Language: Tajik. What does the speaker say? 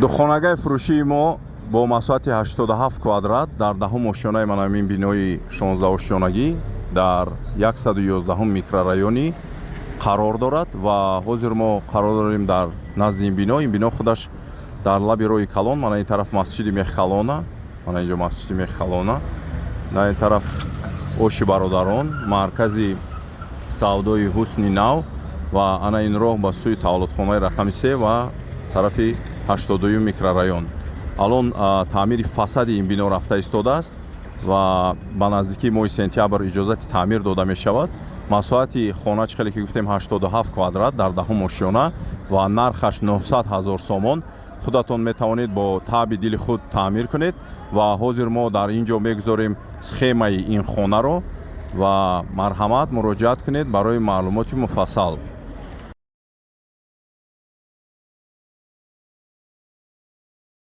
Духонагаи фурӯшии мо бо масоҳати 87 квадрат дар 10-ум ошёнаи манамин бинои 16-ошёнагӣ дар 111 микрорайонӣ қарор дорад ва ҳозир мо қарор дорем дар назди ин бино. Ин бино худаш дар лаби роҳи калон. Мана ин тараф масҷиди Мехкалона, мана инҷо масҷиди Мехкалона, на ин тараф оши бародарон, маркази савдои Ҳусни Нав ва ана ин роҳ ба сӯи таваллудхонаи рақами 3 ва тарафи 82 микрорайон. Алон таъмири фасади ин бино рафта истодааст ва ба наздикии моҳи сентябр иҷозати таъмир дода мешавад. Масоҳати хона, чӣ хеле ки гуфтем, 87 квадрат дар 10-ум ошёна ва нархаш 900 ҳазор сомон. Худатон метавонед бо таъби дили худ таъмир кунед ва ҳозир мо дар ин ҷо мегузорем схемаи ин хонаро ва марҳамат, муроҷиат кунед барои маълумоти муфассал.